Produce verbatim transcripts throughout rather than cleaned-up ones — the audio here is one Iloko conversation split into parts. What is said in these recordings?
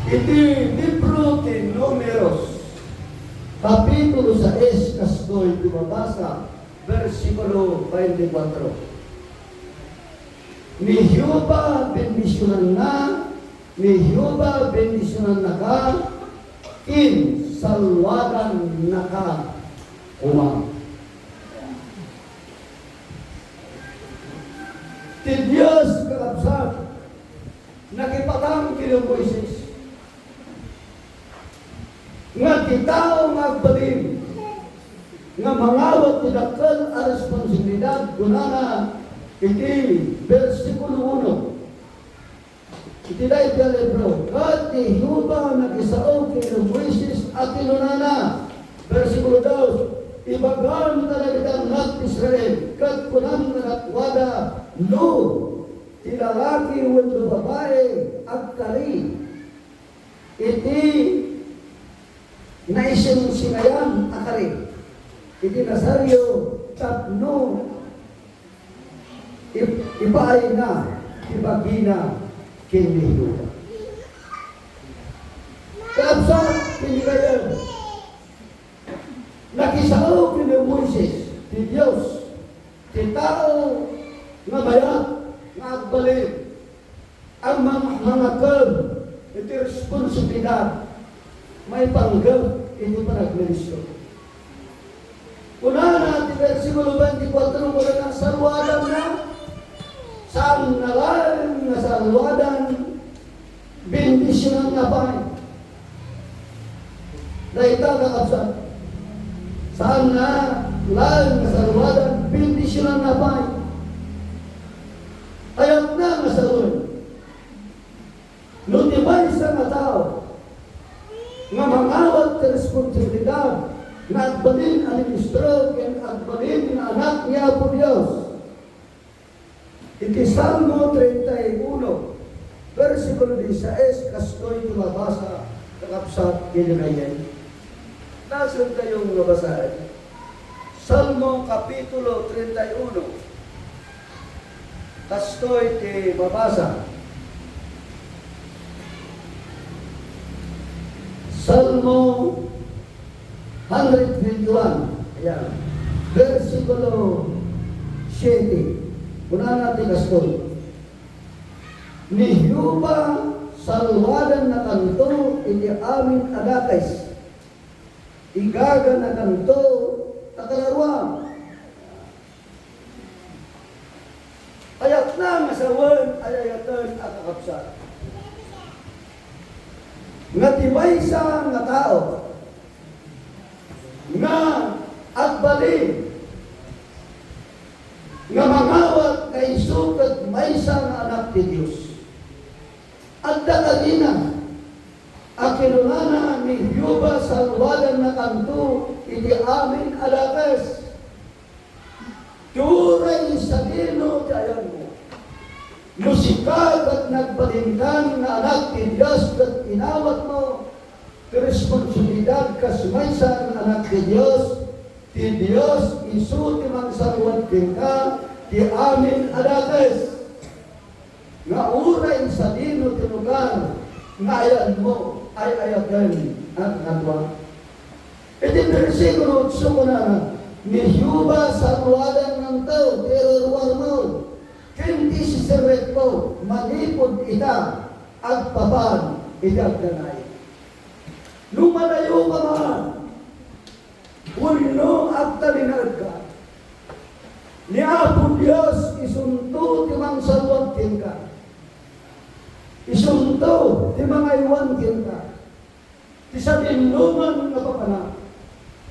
Iti libro ti Numeros, kapitulo sais, kastoy ti mabasa, bersikulo twenty-four. Ni Jehovah bendisionanna, ni Jehovah bendisionannaka, ken saluadannaka koma. Ti Dios, kakabsat, nakipatang ken ni Moises nga ti tao nga agbalin nga mangawat ti dakkel a responsibilidad, kunana iti bersikulo uno iti dayta a libro, ket ni Jehovah nakisao ken ni Moises a kinunana, bersikulo dos, "Ibagam kadagiti annak ti Israel, ket kunam kadakuada, no ti lalaki wenno babai agkari iti naisingsingayan a kari iti nasario tapno ip-, ipaayna ti bagina ken ni Jehovah." Kakabsat, ken ni Ryan, nakisao ken ni Moises ti Dios ti tao nga mayat nga agbalin a mang-, mangakem iti responsibilidad maipanggep iti panagministro. Kunana ti bersikulo twenty-four, kunana, saluadanna, saan na laeng nga saluadan, bendisionanna pay. Dayta, kakabsat, saan na laeng nga saluadan, bendisionanna pay. Ayatna nga sawen. No ti maysa nga tao nga mangawat ti responsibilidad nga agbalin a ministro ken agbalin nga anak ni Apo Dios, iti Salmo treinta y uno, bersikulo dieciséis, kastoy ti mabasa, kakabsat, ken ni Ryan. Nasantayo nga basaen. Salmo kapitulo treinta y uno. Kastoy ti mabasa. Salmo hundred twenty-one. Ayan. Bersikulo siete. Kunana ti kastoy, "Ni Jehovah saluadannakanto iti amin a dakes. Igaganakanto ta kalaruam." Ayatna nga sawen ay ayaten a kakabsat nga ti maysa nga tao nga agbalin nga mangawat nga isu ket maysa nga anak ti Dios. Adda kadina a kinunana ni Jehovah, "Saluadannakanto iti amin a dakes." Ti uray sadino ti ayanmo. No sika ket nagbalinkan nga anak ti Dios ket inawatmo ti responsibilidad kas maysa nga anak ti Dios, ti Dios isu ti mangsaluad kenka ti amin a dakes. Nga uray sadino ti lugar nga ayanmo ay ayaten a kakadua. Iti bersikulo otso kunana, "Ni Jehovah saluadannanto ti iruruarmo ken ti sisirrekmo manipud ita agpapan iti agdanay." No madayoka man, wenno agtalinaedka, ni Apo Dios isunto ti mangsaluad kenka. Isunto ti mangaywan kenka. Ti sadinoman nga papanak.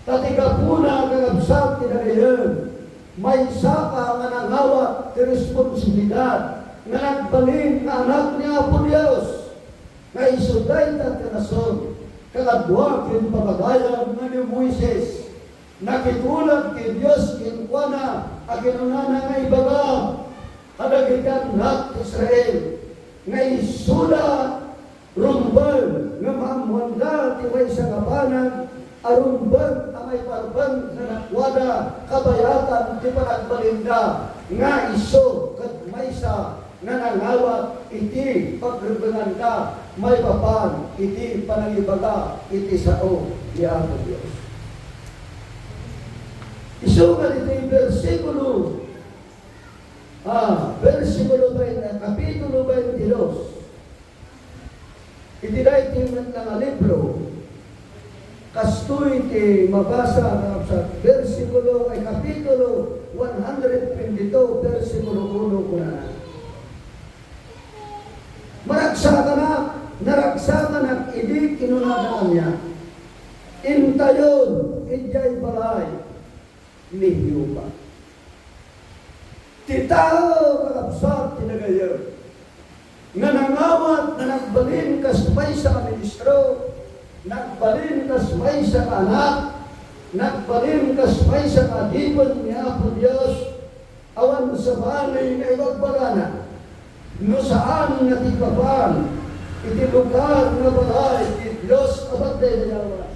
Ta ti gapuna, kakabsat, ti dagayen, maysaka nga nangawat ti responsibilidad nga nagbalin nga anak ni Apo Dios. Nga isu dayta ti rason, kakadua ken papagayam nga ni Moises, nakitulag ti Dios kenkuana a kinunana nga ibaga kadagiti annak ti Israel nga isuda rumbeng nga maammoanda ti maysa nga banag a rumbeng a maiparbeng kadakuada kabayatan ti panagbalinda nga isu ket maysa nga nangawat iti pagrebbenganda maipapan iti panangibaga iti sao ni Apo Dios. Isu nga iti bersikulo, ah, bersikulo twenty, kapitulo twenty-dos, iti daytoy met nga libro, kastoy ti mabasa nga sa bersikulo, ay, kapitulo one hundred twenty-two, bersikulo uno, kunana, "Maragsakanak, naragsakanak idi kinunada kaniak, 'Intayon idiay balay ni Jehovah.'" Ti tao, kakabsat, ti nagayem nga nangawat nga nagbalin kas maysa a ministro, nagbalin kas maysa a anak, nagbalin kas maysa a adipen ni Apo Dios, awan sabali nga ibagbagana. No saan nga ti papan iti lugar nga balay ti Dios a pagdaydayawan,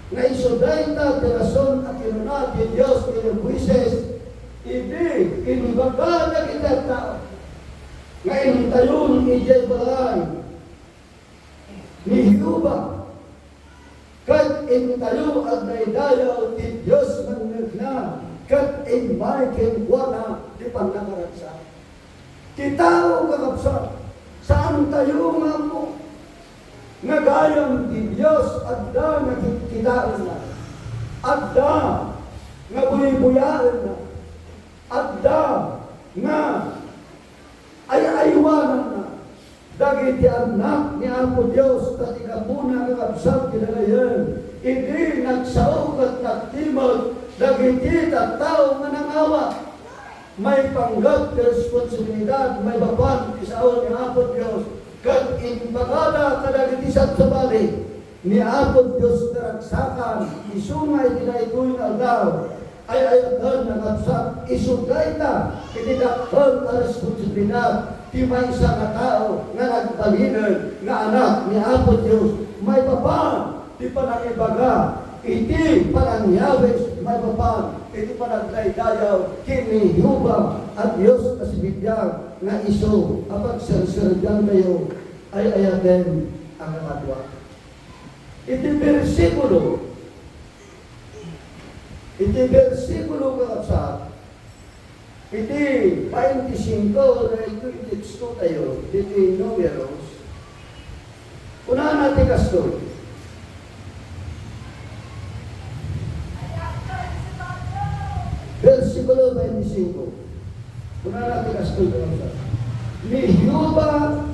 nga isu dayta ti rason a kinuna ti Dios ken ni Moises idi imbaga dagiti tao nga intayon idiay balay ni Jehovah, ket intayo agdaydayaw ti Dios nangngegna, ket immay kenkuana ti pannakaragsak. Ti tao, kakabsat, saantayo nga ammo nga gayam ti Dios adda nga kitkitaenna, adda nga buybuyaenna, adda nga ay-aywananna dagiti annak ni Apo Dios, ta ti gapuna, kakabsat, ti dagayen, idi nagsao ket nagtimek dagiti tattao nga nangawat. Maipanggep ti responsibilidad maipapan ti sao ni Apo Dios, ket imbagada kadagiti sabsabali ni Apo Dios nga ragsakan, isu nga iti daytoy nga aldaw, ay-ayaten nga kabsat, isu dayta iti dakkel a responsibilidad ti maysa nga tao nga nagbalinen nga anak ni Apo Dios maipapan ti panangibaga iti pananyawis maipapan iti panagdaydayaw ken ni Jehovah a Dios a sibibiag nga isu a pagserserbiantayo, ay-ayaten a kakadua. Iti bersikulo, iti bersikulo, kakabsat, iti twenty-five, daytoy iti tekstotayo, ditoy Numeros, kunana ti kastoy. Bersikulo twenty-five. Kunana ti kastoy, kakabsat, "Ni Jehovah,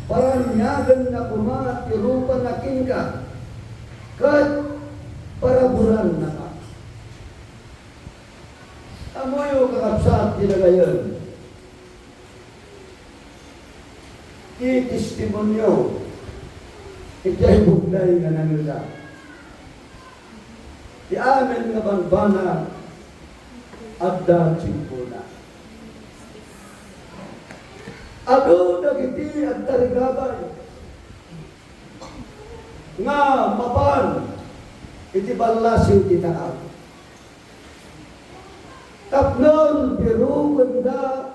paraniagenna koma ti rupana kenka, ket paraburannaka." Ammoyo, kakabsat, ti dagayen ti testimonio iti ay bugnay nga nangngegak. Ti amin nga bambanag adda tiempona. Adu dagiti agtarigabay nga mapan iti ballasiw ti taang. Tapno birukenda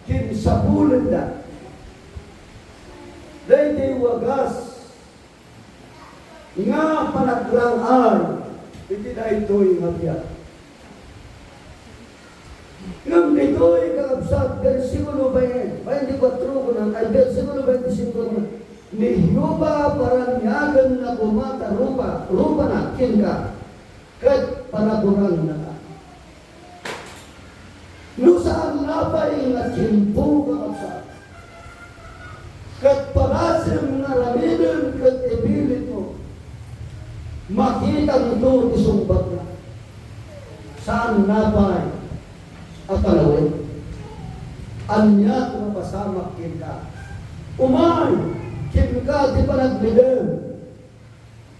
ken sapulenda daydi wagas nga panagrang-ay iti daytoy nga biag. Ngem ditoy, kakabsat, bersikulo twenty, twenty-four kunan, ay, bersikulo twenty-five kunan, "Ni Jehovah, paraniagenna koma ta rupa, rupana kenka, ket paraburannaka." No saan la pay nga tiempo, kakabsat, ket padasem nga aramiden ket ipilitmo, makitanto ti sungbatna. Saan la pay a panawen. Ania ti mapasamak kenka? Umay kenka ti panagmidem.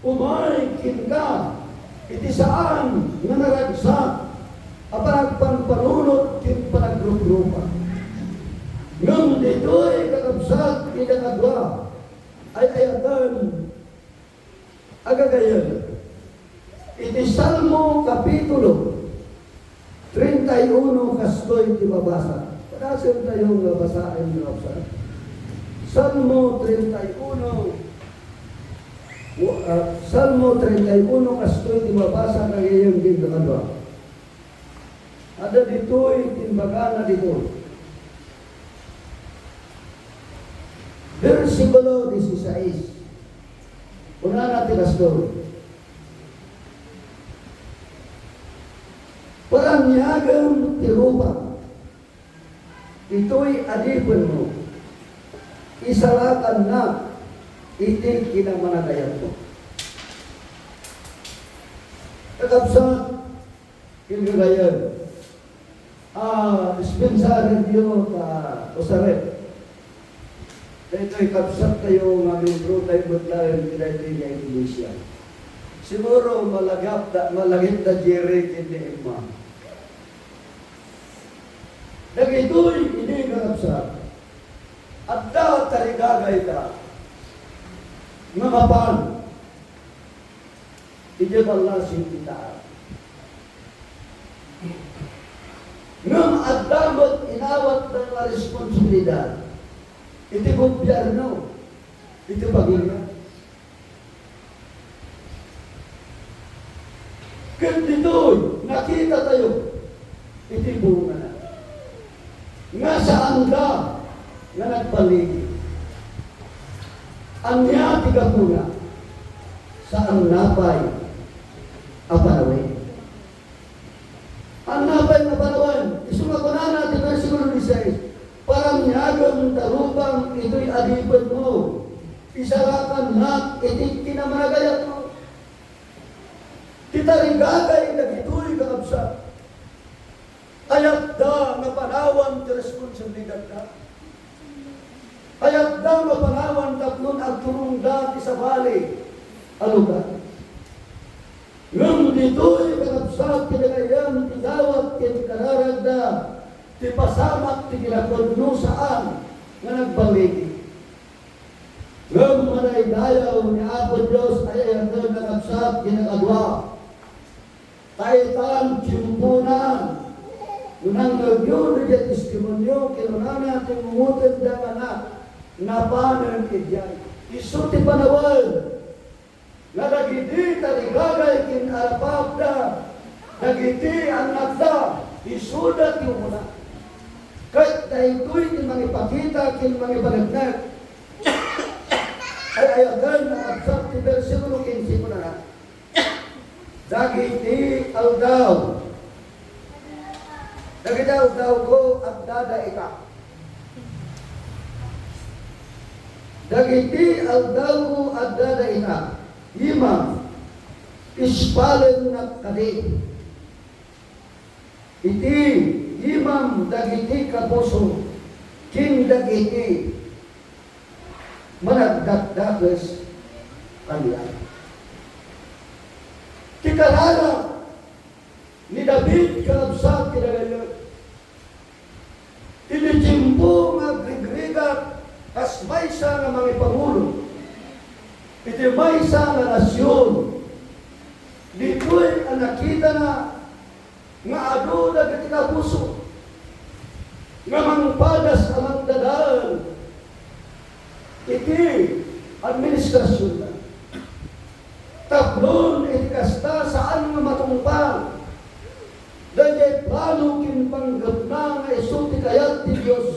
Umay kenka iti saan nga naragsak a panagpanpanunot ken panagruprupa. Ngem ditoy, kakabsat, iti kadua, ay-ayaten a gagayyem. Iti Salmo Kapitulo treinta y uno, kastoy ti mabasa. Padasentayo nga basaen, kakabsat. Salmo treinta y uno, ah, Salmo treinta y uno, kastoy ti mabasa gayam ken kakadua. Adda ditoy ti imbagana ditoy. Bersikulo dieciséis. Kunana ti kastoy, "Paraniagem ti rupam, itoy adipenmo, isarakannak iti kinamanagayatmo." Kakabsat, ken gagayyem, a, dispensa radio ta usarem. Daytoy kabsat tayo nga membro tayo met laeng ti daytoy nga iglesia. Siguro malagip da, malagip da Jerry ken ni Emma. Dagitoy idi nga kabsat, adda tarigagayda nga mapan idiay ballasi ti Taal. Ngem adda met inawatda nga responsibilidad iti gobierno, iti pamilya. Ket ditoy, nakitatayo iti bungana nga saanda nga nagballigi. Ania ti gapuna? Saanna pay a panawen. Anna pay nga panawen, isu nga kunana ti bersikulo dieciséis, "Paraniagem ta rupam itoy adipenmo, isarakannak iti kinamanagayatmo." Ti tarigagay dagitoy, kakabsat, kayatda nga panawan ti responsibilidadda. Kayatda nga panawan tapno agturongda ti sabali a lugar. Ngem ditoy, kakabsat, ti nagayyem ti dawat ken kararagda ti pasamak ti kinapudno saan nga nagballigi. Ngem madaydayaw ni Apo Dios a ay-ayaten, kakabsat, ti nakadua. Ta itan tiemponan, no nangngegyo dagiti testimonio, kinunana ti ngungotenda nga na-, napanen idiay. Isu ti panawen nga dagiti tarigagay ken arapapda, dagiti annakda, isuda ti umuna. Ket daytoy ti mangipakita ken mangipaneknek. Ay-ayaten nga kabsat ti bersikulo kinse, kunana, Dagiti aldaw. Dagiti aldawko, addada ita. Dagiti aldawko, addada ita. Imam, ispalennak kadi. Iti imam dagiti kapuso ken dagiti managdakdakes kaniak. Ti kararag ni David, kakabsat, ti nagayyem. Iti tiempo nga agrigrigat kas maysa nga mangipangulo iti maysa nga nasion, ditoy a nakitana nga adu dagiti kapuso nga mangpadas a mangdadael iti administrasionna. Tapno iti kasta, saan nga matungpal daydiay plano ken panggepna nga isu ti kayat ti Dios.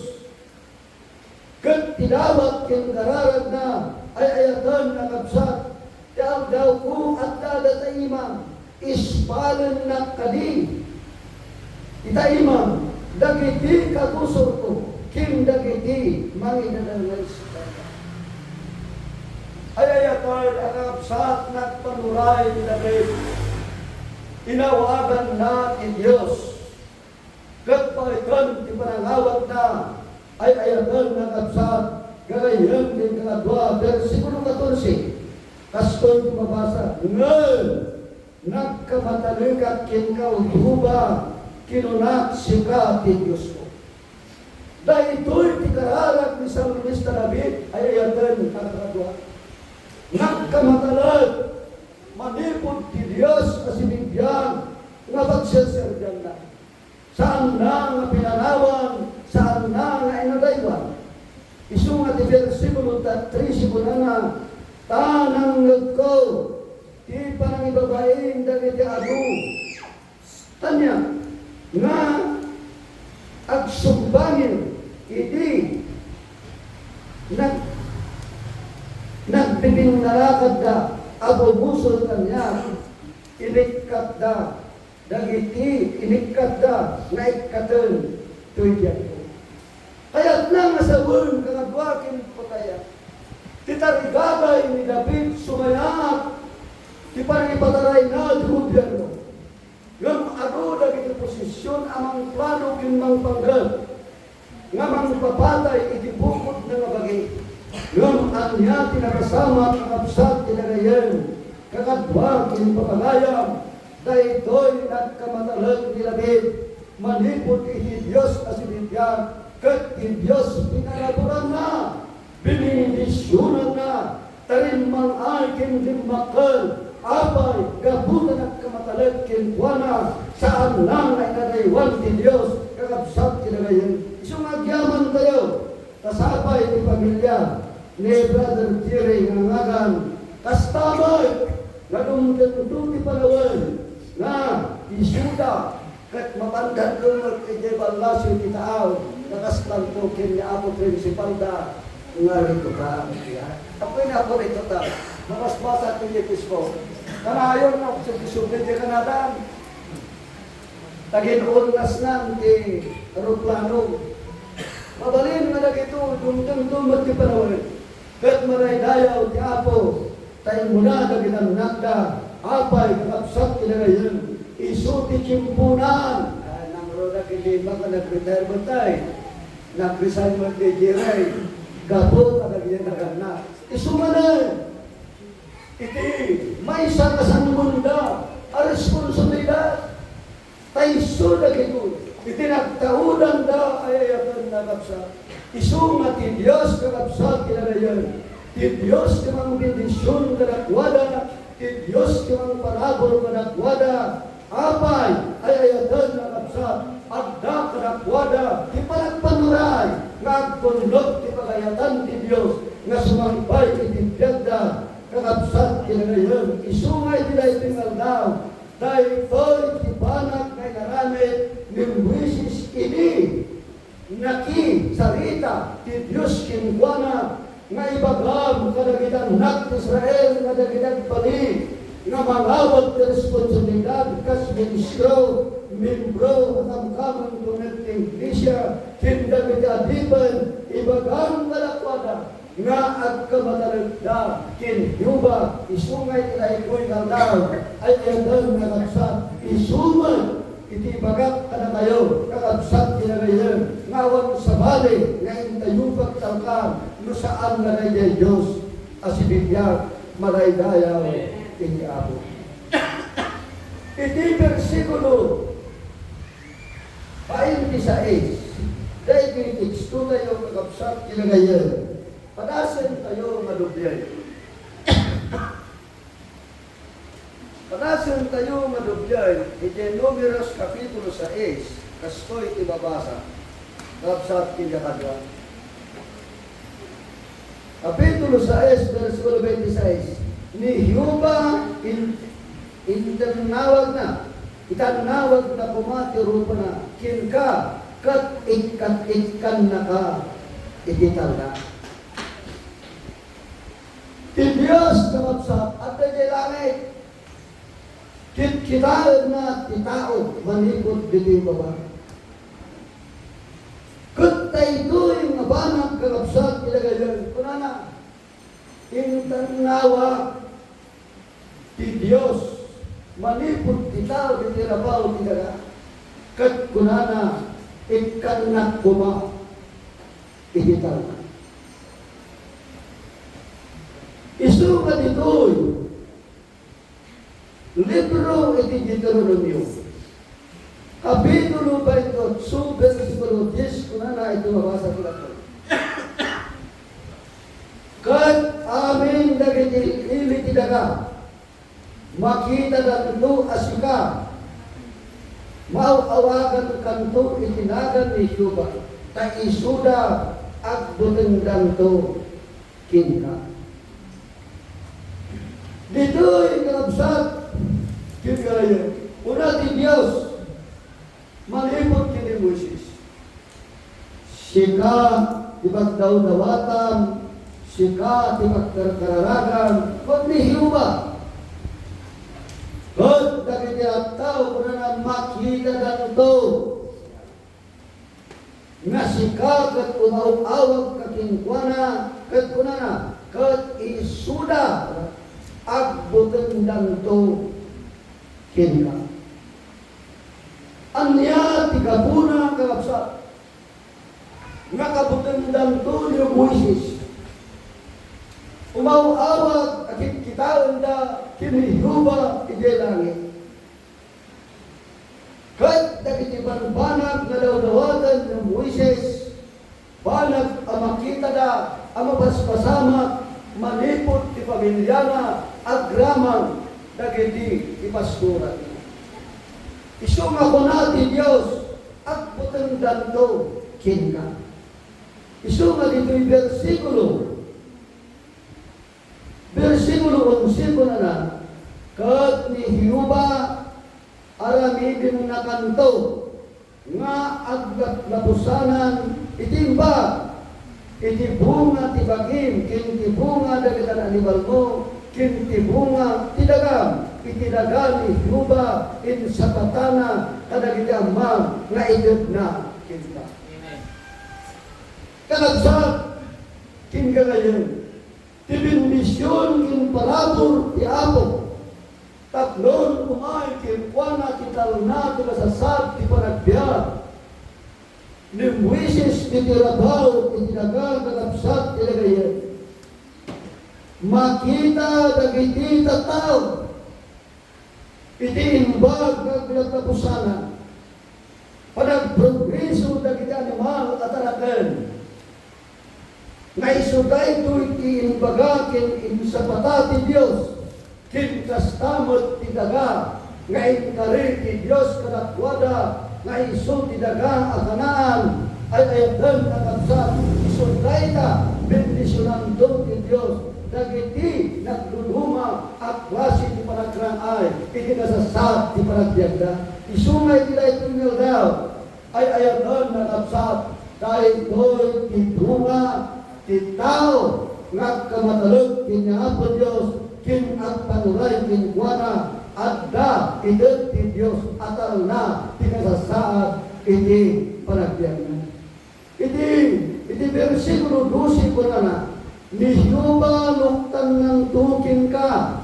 Ket ti dawat ken kararagna, ay-ayaten a kabsat, ti aldawko, addada ta imam, ispalennak kadi. Ita imam dagiti kagusorko ken dagiti mangidadael nga istorya. Ay-ayaten a kabsat, nagpanuray ni David. Inawaganna ti Dios. Ket baeten ti panangawatna, ay-ayaten a kabsat, gagayyem ken kakadua, bersikulo katorse. Kastoy ti mabasa, "Ngem nagkamatalekak kenka, O Jehovah, kinunak, sika ti Diosko." Daytoy ti kararag ni Salmista David, ay-ayaten a kakadua. Nagkamatalek manipud ti Dios a sinibian nga pagserserbianna. Saanna nga pinanawan, saanna nga inadaywan. Isu nga ti bersi-, trese, kunana, "Ta nangngegko ti panangibabain dagiti adu." Ania nga agsumbangen idi nag-, nagbibinnalakadda a bumusor kaniak, inikkatda dagiti inikkatda nga ikkaten toy biagko. Kayatna nga sawen, kangudua ken patayak, ti tarigagay ni David sumayaat ti panangipatarayna ti gobierno. Ngem adu dagiti oposision a mangplano ken mangpanggep nga mangpapatay iti bukodna nga bagi. Ngem ania ti napasamak, kakabsat, ti dagayen? Kangudua ken papagayam, daytoy nagkamatalek ni David manipud iti Dios a sibibiag, ket ti Dios pinalaboranna, binindisionanna, tarimmang-ay ken dimmakkel. Apay, gapu ta nagkamatalek kenkuana, saanna nga inadaywan ti Dios, kakabsat, ti dagayen? Isu nga agyamantayo, ta sapay ti pamilia ni Brother Jerry nga ngagan, kasta met nga dumtengto ti panawen nga isuda ket mapandanto met idiay ballasyo ti taaw, nakaslanto ken ni Apo Principalda nga ritutan. Apay ni Apo ritutan, mabasbasa ti Efeso. Kanayon nga subli-subli ti kanadan. Tagin-unasnan ti eroplano. Mabalin nga dagito, dumtengto met ti panawen. Ket madaydayaw ti Apo, ta immuna dagiti annakda, apay, kakabsat, ti dagayen, isu ti tiemponan. Ah, nangruda ken lima nga nag-retire met ay. Nag-resign met ni Jerry. Gapu kadagiti naganna. Isu manen, iti maysa nga sanumanda a responsabilidad. Ta isu dagitoy iti nagtaudanda ay ayaten, kakabsat. Isu nga ti Dios, kakabsat, ti dagayen. Ti Dios ti mangbendision kadakuada, ti Dios ti mangparabur kadakuada. Apay, ay ayaten, kakabsat, adda kadakuada ti panagpanuray nga agtulnog ti pagayatan ti Dios nga sumangpay iti biagda, kakabsat, ti dagayen. Isu nga iti daytoy nga aldaw, daytoy ti banag nga inaramid ni Moises idi nakisarita ti Dios kenkuana nga, "Ibagam kadagiti annak ti Israel nga dagiti agbali nga mangawat ti responsabilidad kas ministro, membro a kamkameng ti iglesia, ken dagiti adipen, ibagam kadakuada nga agkamatalekda ken Jehovah, isu nga iti daytoy nga aldaw ay ayaten, kakabsat, isu met iti ibagak kadakayo, kakabsat, ti dagayen, nga awan sabali nga intayopak talkan no saan nga daydiay Dios a sibibiag, madaydayaw iti Apo." Iti bersikulo twenty-six, daytoy tekstotayo, kakabsat, ti dagayen. Padasentayo nga dubliay. Padasentayo nga dubliay, iti Numeros Kapitulo sais, kastoy ti mabasa. Kabsat, ken kadua. Kapitulo sais, bersikulo twenty-six, ni Jehovah in-, intannawagna, itannawagna koma ti rupana kenka, ket ikkat-ikkannaka iti talna. Ti Dios, kakabsat, adda idiay langit. Kitkitaenna ti tao manipud ditoy baba. Ket daytoy nga banag, kakabsat, ti dagayen, kunana, "Intannawak ti Dios manipud ti tao iti rabaw ti daga, ket kunana, 'Ikkannak koma iti talna.'" Isu nga ditoy libro iti Deuteronomio, kapitulo twenty-eight, bersikulo dies, kunana iti mabasa ko laeng. "Ket amin dagiti ili ti daga, makitadanto a sika, maaw-awagankanto iti nagan ni Jehovah, ta isuda agbutengdanto kenka. Ditoy, kakabsat, ken gagayyem, kuna ti Dios manipud ken ni Moises, "Sika ti pagdawdawatan, sika ti pagkarkararagan," ket ni Jehovah. Ket dagiti tattao, kunana, makitadanto nga sika ket umaw-awagka kenkuana, ket kunana, ket isuda agbutengdanto kenka. Ania ti gapuna, kakabsat, nga kabutengdanto ni Moises? Umaw-awag a kitkitaenda ken ni Jehovah idiay langit. Ket dagiti banbanag nga dawdawaten ni Moises, banag a makitada a mapaspasamak manipud ti pamiliana agraman dagiti ipastoranna. Isu nga kuna ti Dios, "Agbutengdanto kenka." Isu nga ditoy bersikulo, bersikulo onse, kunana, "Ket ni Jehovah, aramidennakanto nga aglaplapusanan iti imbag, iti bunga ti bagim, ken ti bunga dagiti animalmo, ken ti bunga ti dagam, iti daga ni Jehovah insapatana kadagiti ammam nga itedna kenka." Amen. Kakabsat, ken gagayyem, ti bendision ken parabur ti Apo tapno umay kenkuana ti talna ti kasasaad ti panagbiag ni Moises iti rabaw iti daga, kakabsat, ken gagayyem. Makita dagiti tattao iti imbag nga aglaplapusanan, panagprogreso dagiti animal a taraken, nga isu daytoy ti imbaga ken insapata ti Dios, ken kasta met ti daga nga inkari ti Dios kadakuada, nga isu ti daga a Canaan. Ay-ayaten, kakabsat, isu dayta, bendisionanto ti Dios dagiti nagduduma a klase ti panagrang-ay iti kasasaad ti panagbiagda. Isu nga iti daytoy nga aldaw, ay-ayaten, kakabsat, daytoy ti bunga ti tao nga agkamatalek ken ni Apo Dios ken agpanuray kenkuana. Adda ited ti Dios a talna ti kasasaad iti panagbiagna. Iti, iti bersikulo dose, kunana, "Ni Jehovah luktannanto kenka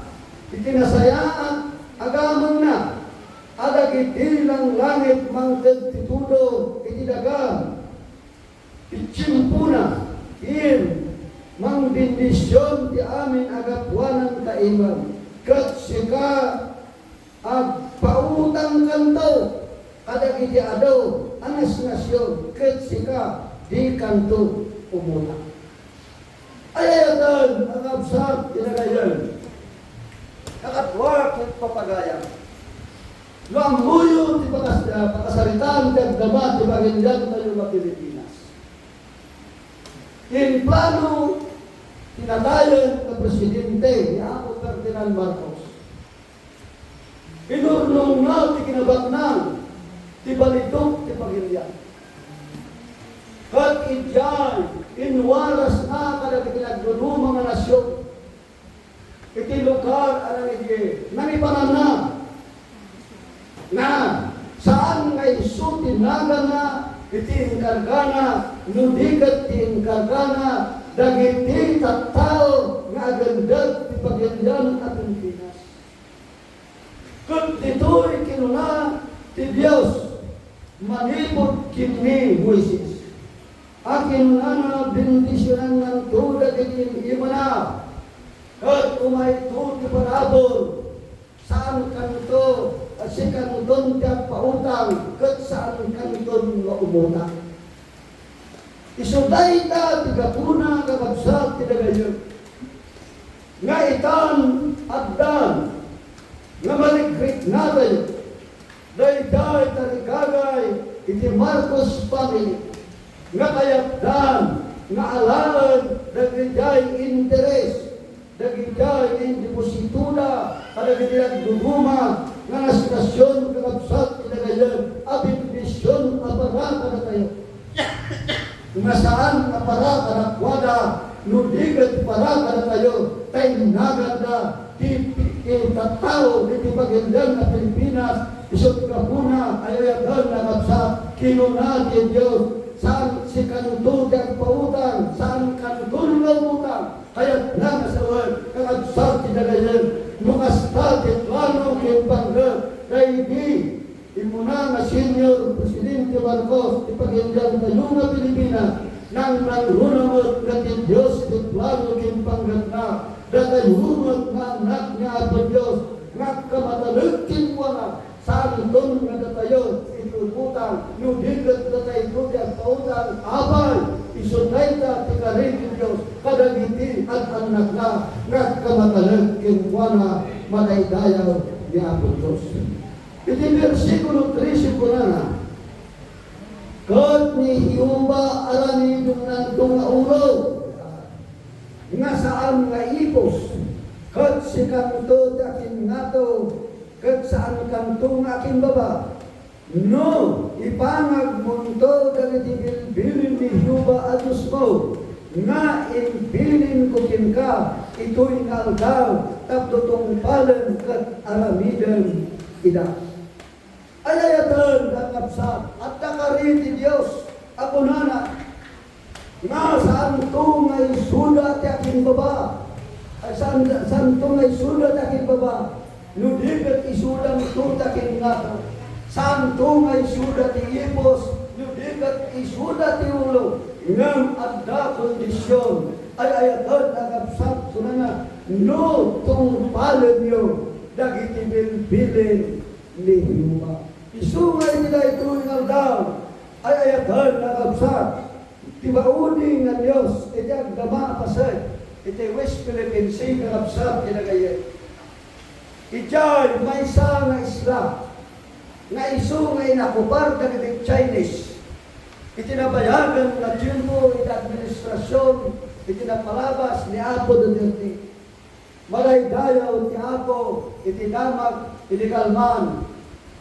iti nasayaat a gamengna, a dagiti langlangit mangted ti tudo iti dagam ti tiempona, ken mangbendision ti amin a gapuanan kaiman, ket sika agpautangkanto kadagiti adu a nasnasion, ket sika dikanto umutang." Ay-ayaten, kakabsat, ken gagayyem, kakadua ken papagayam, no ammoyo ti pakas-, ah, pakasaritaan ti agdama ti pagiliantayo nga Pilipinas. Implano ti natayen nga presidente ni Apo Ferdinand Marcos. Inurnongna ti kinabaknang ti balitok ti pagilian. Ket idiay inwarasna kadagiti nagduduma nga nasion iti lugar a nangidi-, nangibaranna, nga saan nga isu ti naganna iti inkargana, no di ket ti inkargana dagiti tattao nga agundek ti pagilian a Pilipinas. Ket ditoy kinuna ti Dios manipud ken ni Moises, a kinunana, "Bendisionannanto dagiti im-imana, ket umayto ti parabur, saankanto, sikanton ti agpautang, ket saankanton nga umutang." Isu dayta ti gapuna, kakabsat, ken gagayyem, nga itan addan nga marigriknatayo daydiay tarigagay iti Marcos family nga kayatdan nga alaen dagidiay interes, dagidiay depositoda kadagiti nagduduma nga nasnasion, kakabsat, kinagayan a bendision a para kadatayo. Nga saan nga para kadakuada, no di ket para kadatayo, ta innaganda ti, ti tattao iti pagilian a Pilipinas, isu ti gapuna, ay-ayaten a kabsat, kinuna ti Dios, saan sikanto ti agpautang, saan kanton nga umutang, kayatna nga sawen, kakabsat ti dagayen, no kasta ti plano ken panggep, daydi immuna nga Senior Presidente Marcos ti pagiliantayo nga Pilipinas, nangnangruna met nga ti Dios ti plano ken panggepna, datayo met nga annak ni Apo Dios, nga agkamatalek kenkuana, saanton nga datayo iti umutang, no di ket datayto ti agpautang, apay, isu dayta ti kari ti Dios kadagiti an-annakna nga agkamatalek kenkuana, madaydayaw ni Apo Dios. Iti bersikulo trese kunana, "Ket ni Jehovah aramidennanto nga ulo, nga saan nga ipos, ket sikanto ti akinnato, ket saankanto nga akimbaba. No ipangagmonto dagiti bilbilin ni Jehovah a Diosmo, nga imbilinko kenka itoy nga aldaw, tapno tungpalen ket aramiden ida." Ay-ayaten, kakabsat, adda kari ti Dios a kunana nga saanto nga isuda ti akimbaba. Ay, saan, saanto nga isuda ti akimbaba, no di ket isudanto ti akinnato. Saanto nga isuda ti ipos, no di ket isuda ti ulo. Ngem adda kondision. Ay-ayaten, kakabsat, kunana, no tungpalenyo dagiti bilbilin ni Jehovah. Isu nga iti daytoy nga aldaw, ay-ayaten, kakabsat, ti maudi nga Dios iti agdama a paset iti West Philippine Sea, kakabsat, kinagayan. Idiay maysa nga isla nga isu nga inakupar dagiti Chinese iti nabayagan nga tiempo iti administrasion iti napalabas ni Apo Duterte. Madaydayaw ti Apo iti damag iti kalman.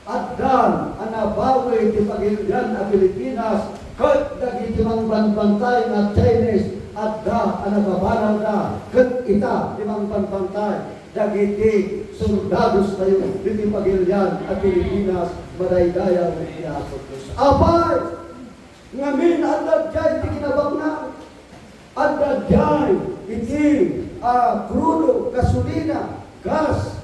Adda a nabawi ti pagilian a Pilipinas ket dagiti mangbanbantay nga Chinese, adda a nababanalda ket ita ti mangbanbantay dagiti soldadostayo iti pagilian a Pilipinas. Madaydayaw ti Apo Dios. Apay! Ngamin, adda diay ti kinabaknang. Adda diay iti, a, krudo, gasolina, gas,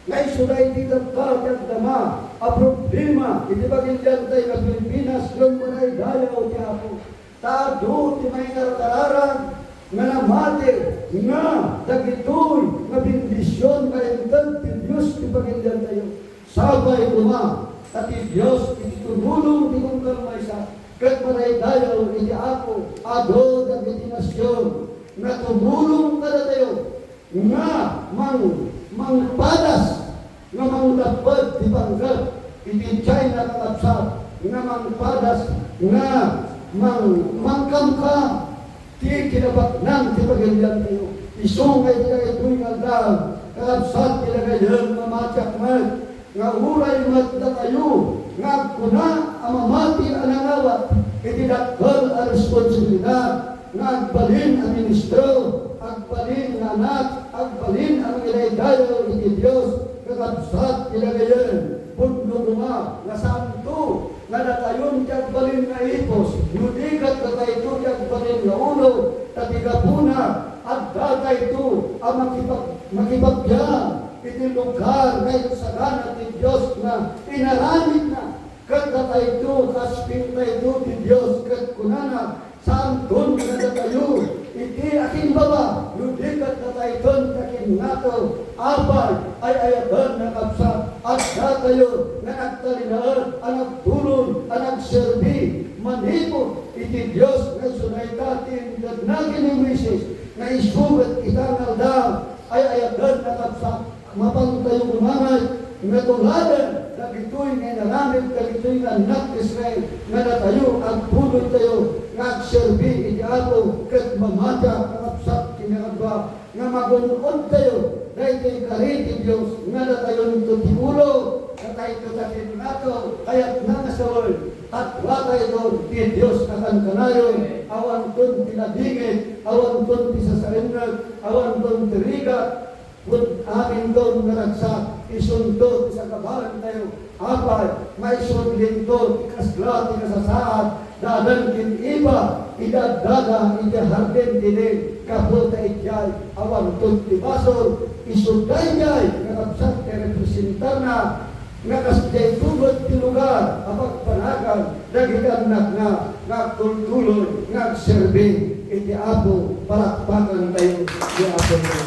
nga isu daydi tatta ti agdama a problema iti pagiliantay nga Pilipinas, ngem madaydayaw ti Apo. Ta adu ti maikarkararag nga namati nga dagitoy nga bendision nga inted ti Dios ti pagiliantayo. Sapay koma ta ti Dios iti tumulong ti tunggal maysa, ket madaydayaw iti Apo, adu dagiti nasion nga tumulong kadatayo nga mang-, mangpadas, nga manglapped ti panggep iti China, kakabsat, nga mangpadas, nga mang-, mangkamkam ti kinabaknang ti pagiliantayo. Isu nga iti daytoy nga aldaw, kakabsat, kinagayan, mamatiak met nga uray met datayo nga agkuna a mamati a nangawat iti dakkel a responsibilidad nga agbalin a ministro, agbalin nga anak, agbalin a mangidaydayaw iti Dios, kakabsat, kinagayan, pudno koma nga saanto nga datayon ti agbalin nga ipos, no di ket datayto ti agbalin nga ulo, ta ti gapuna, addatayto a makipag-, makipagbiag iti lugar nga insagana ti Dios nga inaramidna. Ket datayto, kaspingtayto ti Dios, ket kunana, saanton nga datayo iti akimbaba, no di ket datayton ti akinnato. Apay, ay-ayaten, kakabsat, addatayo nga nagtalinaed a nagtulon a nagserbi manipud iti Dios nga isu dayta ti intedna ken ni Moises nga isu ket ita nga aldaw. Ay-ayaten, kakabsat, mapantayo koma nga tuladen Dagitoy nga inaramid dagitoy nga annak ti Israel, nga datayo, agtuloytayo nga agserbi iti Apo, ket mamatiak, kakabsat ken kakadua, nga magun-odtayo daytoy kari ti Dios, nga datayonto ti ulo, datayto ti pinakaw, kayatna nga sawen, tattawatayto ti Dios a kankanayon, awanton ti nadingit, awanton ti sasaennek, awanton ti rigat, ket aminton nga ragsak, isunto ti sakabaentayo. Apay, maisut linto ti kasla ti kasasaad, Adan ken Eva, iti addada iti hardin ti Eden, gapu ta idiay awanton ti basol, isu daydiay nga kabsat ti representarna, nga kasdiay tugot ti lugar a pagpanagan dagiti annakna nga agtultuloy nga agserbi iti Apo. Palakpakantayo ti Apo.